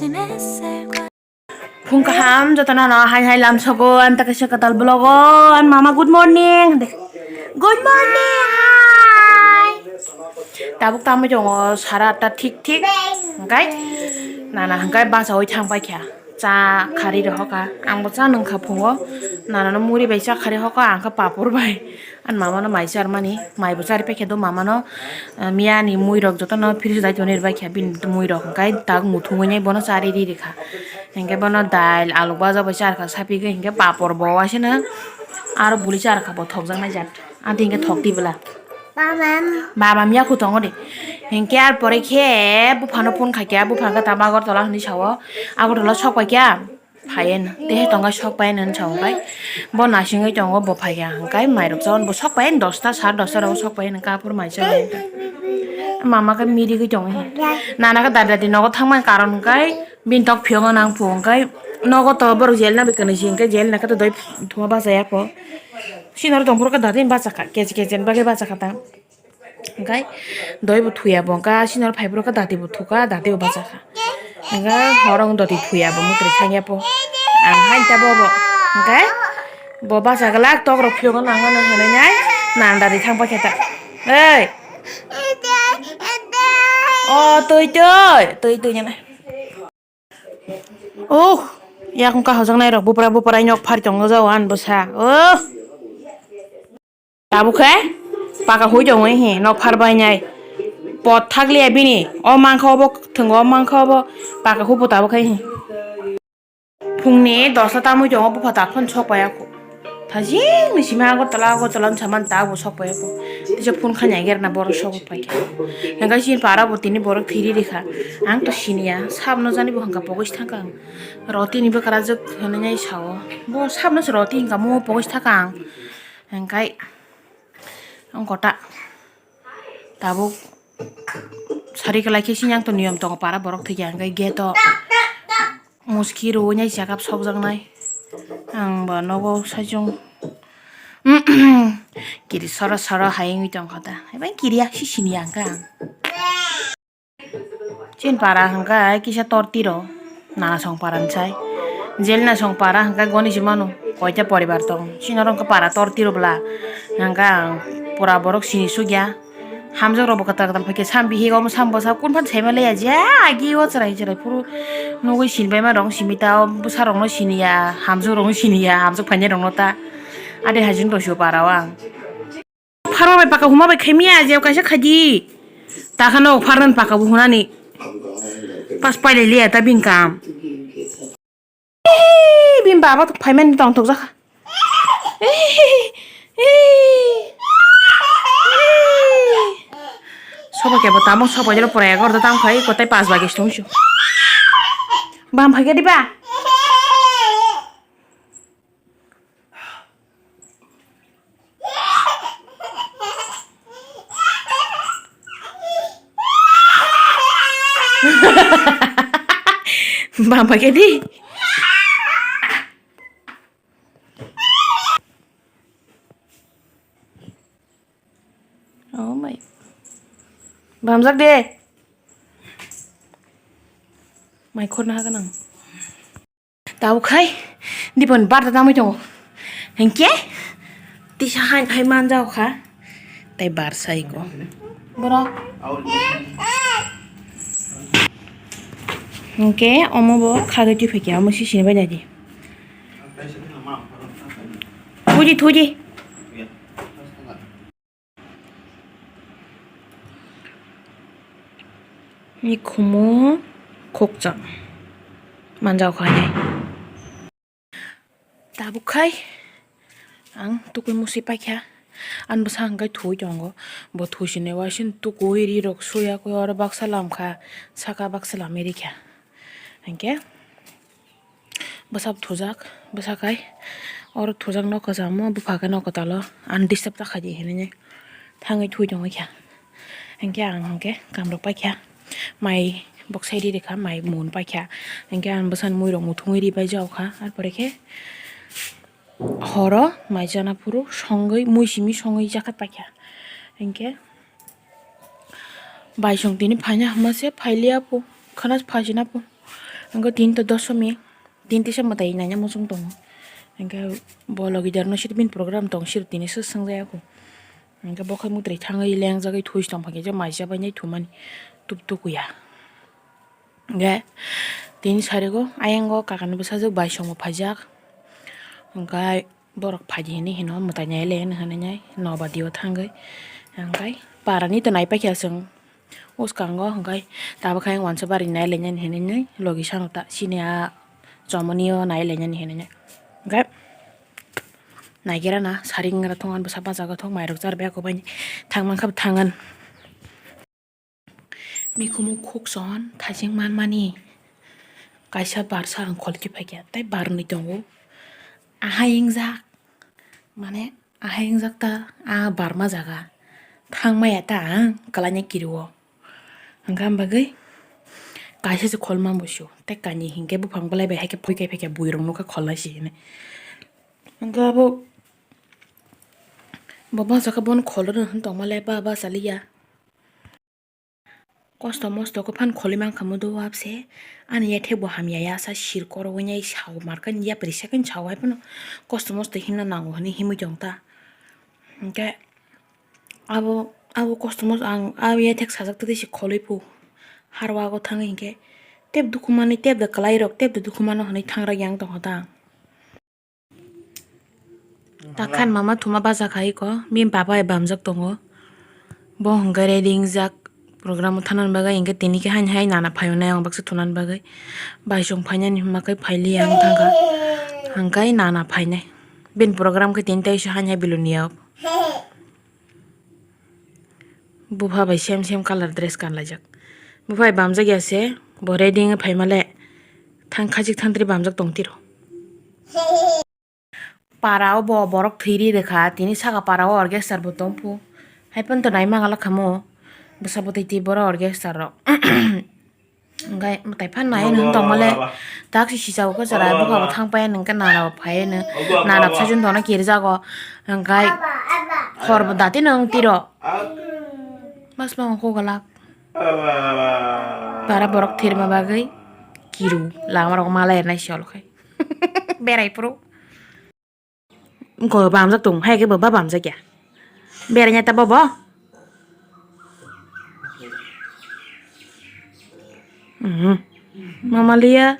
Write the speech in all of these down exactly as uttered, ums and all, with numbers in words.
Phung kaham jotono no hai hai lam sogo, ang ta kaisa kwtal vlog o, ang mama good morning de. Good morning, hi. Tabuk tamo tongo sara atta thik thik, hwnkhe nana hwnkhe bachaui thang paikha, cha khari rohorkha, ang bo cha nwngkha phungo, nana no muri bai cha khari hokha, ang khe papor bai. Ani mama no mai charmani, mai bo chari paikha do mama no, ah, miya ni mui rok joto no fridge dai toni rwbaikha bini mui rok, hwnkhe tak muthungwi nai bono chari ri rikha. Hwnkhe bono dal alu baja bo charkha sapigwi, hwnkhe papor bo waisano aro buli charkha bo thokjaknai jat. Adi hwnkhe thok di bwla. Baba miya khu tongo de. Hwnkhe ar pore khe buphano phone khaikha, bupha khe tamo Agartala hinwi sao. Agartala sok paikha. Phaiyeno, tehe tongkha sok paiyeno hinwi sao hwnkhe. Bo nasingwi tongo, bo phaikha hwnkhe mairok chaui bo sok paiyeno dosta, sar dosta rogo sok paiyeno kaphur mai chaui. Mama khe mirigwi tongo he. Nana khe dadi dadi nogo thangmani karon hwnkhe bini tok phiyokno nang phu hwnkhe nogo to borok jel na bai kwrwi si hwnkhe jel na khe to doi thuma bachaya pho. Sinaro tongphuru khe dadi bachakha, kechi kechi ni bagwi bachakha ta. Hwnkhe doi bo thuya bo, hwnkhe sinor phai phuru khe dati bo thukha, dati bo bachakha. Hwnkhe horo wng doti thuya bo, mwtwrwi thangya po. Ang hai ta bobo. Hwnkhe bo bacha glak tok rok phiyok nang nang hinwi nai nang dati thang paikha ta. Ei. O twi twi, twi twi nang. Oh, yakung kahojak nai rok bupra bupra nok phar tongo jao an bwsa. Oh. Tabuk khe paka hui tongo he nok phar bai nai. Pot thak liya bini. O mankha obo thwngo, o mankha obo paka hui bo tabuk khe he. Phungni dosta tamui tongo bupha tak phano sok pai ya. Thajingni simi Agartala, Agartala wng saman ta bo sok pai ya. Tisa phone khaina gerna borok sok pai kha. Hwnkhe chini para bo tini borok thiri rikha. Ang to siniya, sabno jani bo hwnkha pogos thangkha ang. Rotini bwkrajwk hinwi sao. Bo sabno se roti hwnkha mo pogos thangkha ang. Hwnkhe ang kota tabuk sari kwlai khe sini ang to niyom tongo para borok thwikya hwnkhe gate o. Muski rwui nai chakap sokjaknai. Ang ba nogo saichung kiri soro soro hai wngwi tongkha da. Eba kiriya si siniya hwnkha ang. Chini para hwnkha kisa tortiro. Nanasong para ni sai. Jelnasong para hwnkha goni si mano. Koita poribar tong. Chini oro hwnkha para tortiro bwla. Hwnkha ang pura borok sini sugya. Hamjak rok bo kwtal kwtal phaikhe sam bihik omo sam bwsa kun phan saima le ya je agi o chwrai chwrai phuru nugui sinbaima rok simi ta o bwsa rok no siniya hamjak rok no siniya hamjak phainai rok no ta ade hajin rosio para o ang. Pharma bai paka huma bai khaimiya je kaisa khaidi ta khano pharma paka bo hunani pas pailai liya ta bini kam. Bini baba to phaimani tongthokjakha. Sobo kebo tamo sobo jero pura egarota tamo khai kotai pas bagi sitong sio. Bam phaikhe diba? Bam phaikhe di. Oh my. Bamjak de. Mai khorna hagan ang. Tau khai, dipon barta tamui tongo. Hengke, tisa hai hai manjao kha. Tai bar sai ko. Boro. Hengke, omo bo khagwi twi phai khe, omo sisini bai nai di. Thuji, thuji. Mikhumu khukchang manjao kha hinwi. Tabuk khai ang tukui musi paikha. Ani bwsa hwnkhe thwi tongo. Bo thwi sinai uaising tukui ri rok suya khe oro baksa lamkha, saka baksa lamwi rikha. Hinkhe. Bwsa thujak, bwsa khai oro thujak nok kwchamo, bupha khe nok kwtalo, ang disturb ta khaidi hinwi thangwi thui tongwi kha. Hinkhe ang hinkhe kamrok paikha, mai boksai ri rikha, mai mun paikha. Hinkhe ang bwsani muirok muthungwi ri pai jao kha, ar pore khe horo mai chana phuru songwi, mui simi songwi jakat paikha. Hinkhe. Baisong tini phaina hwnma se phailiya po, khwna phaisina po. Hwnkhe tini to dosomi, tini teisa mwtai naina muchung tongo. Hwnkhe bo logi derno sitbin program tong siro tini swk swngjak ya kho. Hwnkhe bo khai mwtai thangwi lengjagwi thui tong phaikhe je mai chabainai thumani tuk tukuya. Hwnkhe tini sarigo ayang o kakani bwsajwk bai songbo phaijak. Hwnkhe borok phaidi hinwi hino mwtai nailai hinwi hinwi nobadio thangwi. Hwnkhe parani to naipaikha chwng. Uskango hwnkhe tabuk khe ang wansa bari nailainani hinwi logi sano ta chini a chomoni o nailainani hinwi. Hwnkhe naigera na saring gra thung ani bwsa bachago thung mairok char bag o bai thang mankha bo thangan. Mikhumu khukson thajeng manmani kaisa barsa ang kholki phaikha tei barnwi tongo. Ahai wngjak mane ahai wngjak ta a barma jaga thangmaya ta ang kwlaina kirio. Hwnkha bagwi kaisa se kholma busu tei kani hinkhe buphang belai bai haikhe phuikai phaikha buirok nukha kholnai se hinwi. Hwnkhe abo bo bachakha bono kholono hwn tongmale ba bachaliya. Kosto mosto khe phan kholi mankha mudo wabse ani yathek bo hamya ya sa sir koro wngnai sao markani yapri second sao hai phano kosto mosto himna nango hinwi himwi tong ta. Hwnkhe abo abo kosto mosto ang abo yathek sajak twi se kholwi phu harwago thangwi hinkhe tep dukhu manwi tep da kwlairok tep da dukhu mano hinwi thangrok yang tongkha ta ang. Takhan mama thuma bacha khai ko, bini baba bai bamjak tongo. Bo hwnkhe ready wngjak program o thanani bagwi, hwnkhe tini khe haini hai nana phaio nai ang baksa thunani bagwi. Bai chwng phainani hwnba khe phailiya wng thangkha. Hwnkhe nana phainai. Bini program khe tini tei se haini hai Belonia o. Bupha bai same same colour dress kanlaijak. Bupha bai bamjakya se, bo ready wngwi phaimale thang khachik thantri bamjak tong tiro. Para o bo borok thwi ri rwkha, tini saka para o orchestra bo tong phu. Hai phano to nai mangala khamo, bwsa bwtwi twi borok orchestra rok. Hwnkhe mwtai phan nai nw tongmale tak si sijao khe chwrai bwkha bo thang pai nw hwnkhe nana bo phai nw nana bo sajwk tongna kirjago hwnkhe hor bo dati nw wng tiro mas ma kok glak bara borok thwirma bagwi kiru lama rok ma lairnai se olo khai berai phuru. Wngkha bamjak tong, hai khe bo ba bamjak ya. Beraina ta bobo? Mhm. Mama liya.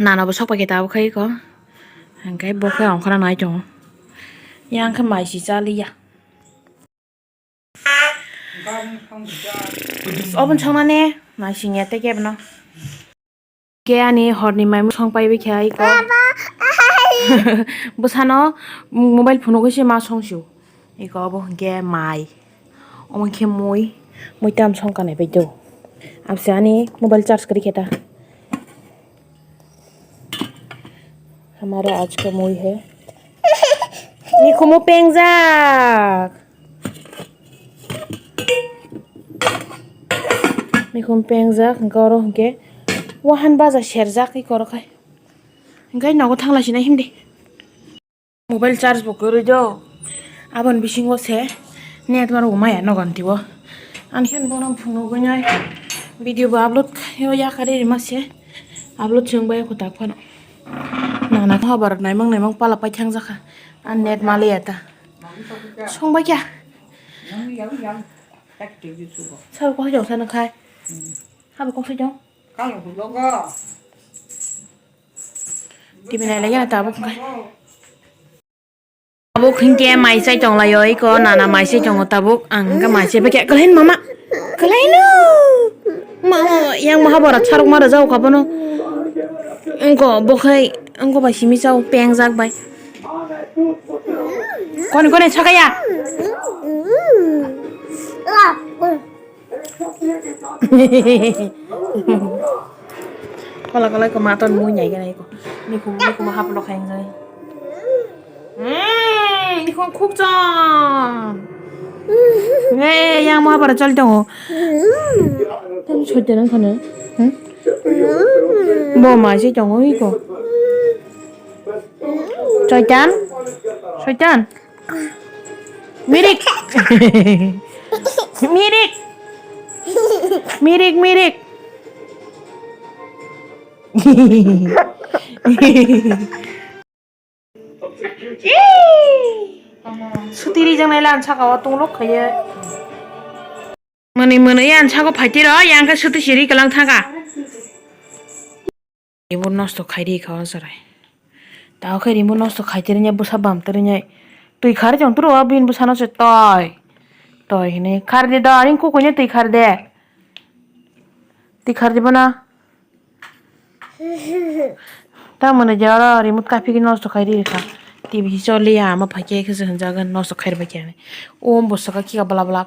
Nana bo sok pai khe tabuk khai ko. Hwnkhe bo khe ongkhorna nai tongo. Yang khe mai si cha liya. Obo songmani mai singya tei kebo no. Khe ani horni mai mui song pai bikha iko. Bwsano mobile phunugwi se ma song sio. Iko obo hwnkhe mai. Omo khe mui, mui tam song kanai bai do. Abse ani mobile charge kwrwi khe ta. Hamare aaj ka mui hai. Mikhumu pengjak. Mikhum pengjak, hwnkhe oro hwnkhe wahan baja serjak, iko oro khai. Hwnkhe nogo thangla sina himdi. Mobile charge bo kwrwi do. Aboni bisingo se network bo maya nogon tibo. Ani khe bono phunugwi nai video bo upload khaio yakarwi rima se. Upload se wngbai kho tak phano. Nana khe habar naimang naimang pala pai thangjakha. Ani net maliya ta. Songbai kya? Sabo kok jong sano khai. Habo kok se jong. T V nai lagi na tabuk khai. Tabuk hingke mai chai tong laio iko nana mai chai tongo tabuk ang hingke mai chai beke kelain mama kelaino mama yang maha bora charok mara jau kabono engko bokhai engko bai simi chao pengjak bai koni koni sakaya. Kola kola ko maton mui nyai gana iko. Nikum nikum hap lo khain jai. Hmm, nikum khuk chon. Hey, yang mau apa col tongo? Tam chol tongo khana. Hmm? Bo ma si tongo iko. Soitan? Soitan? Mirik! Mirik! Mirik, mirik! Sutiri jang nai lan saka o tung lok khaye. Mani mani yan sako phaitiro yang khe suti siri kalang thanga. Ibu nosto khairi kha o sarai. Tao khe ibu nosto khaitiri nya busa bam tiri nya. Twi khar jong turo bin busa no se toi. Toi hini khar de da ring kukunya twi khar de. Twi khar de bana. Tamoni je oro remote kaphik nosto khai rikha. T V choliya, ama phaikhe khe se hwnjagan nosto khai rwbaikha hinwi. O bwswk khe kha bwla bwla.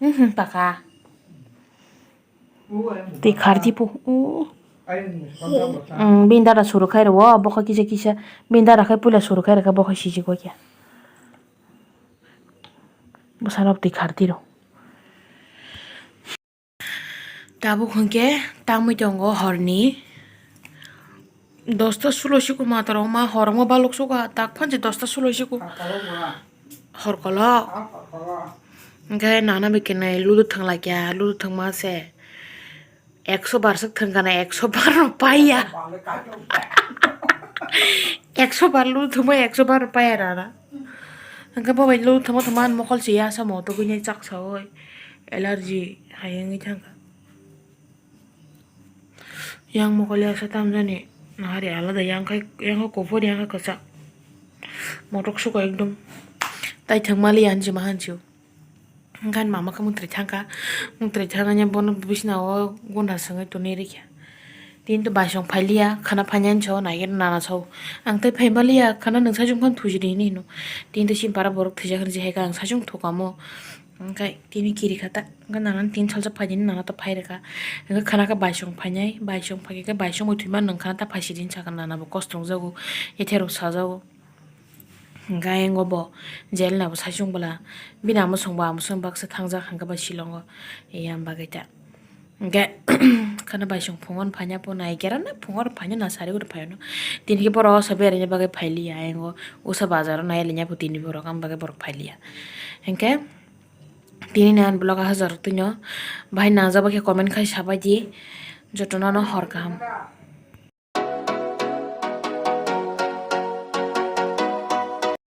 Mhm, paka. Twi khar di pu. O. Mm, bini dada suru khai rwo, bokha kisa kisa. Bini dada khai puila suru khai rwkha, bokha sijik bai khe. Bwsarok twi khar di rw. Tabuk hwnkhe tangwi tongo horni dosta sulo siko, matorok ma horokma balok suka tak phansi dosta sulo siko. Hor kolok. Hwnkhe nana bai kwnwi ludo thwng laikya, ludo thwngma se ekso bar swk thwngkha na, ekso bar no paiya. Ekso bar ludo thwngma, ekso bar no paiya nana. Hwnkhe bo bai ludo thwngma thwngma ani mokol se ya samo tugui nai chak saui. Allergy hai wngwi thangkha. Yang mokol ya sa tamjani nahari alada, yang khai, yang khai kuphur, yang khai kwchak. Motok suka ekdom. Tai thwng mali ya hansi ma hansi o. Hwnkhe ani mama khe mungtwrwi thangkha. Mungtwrwi thangkhe bono bisna o gunda swngwi tonwi rikha. Tini to baisong phailiya, khana phainani so naikheno nana so. Ang tai phai maliya, khana nwng sajwk phano thuji di hinwi hino. Tini to chini para borok thwijak hinwi je hai khe ang sajwk thukamo. Hwnkhe tini kiri kha ta, hwnkhe nana tini salsa phaidini nana to phai rwkha. Hwnkhe khana khe baisong phainai, baisong phaikhe baisong bai thwima nwng khana ta phaisidi hinwi sakha, nana bo kosto wngjago, yathe rok sajago. Hwnkhe ayang o bo jail ni abo saichung bwla bini amo song bo amo song baksa thangjak hwnkhe bai shillong o, yang bagwi ta. Hwnkhe khana baisong phungo phaina po nai kera na phungo phaina na sari guri phaino. Tini khe borok osa beraina bagwi phailiya ayang o, usa bazar o nai liya po tini borok, amo bagwi borok phailiya. Hwnkhe tini ni ani vlog o hajaro twino bahai nangjak bai khe comment khai sabai di, jotono no hor kaham.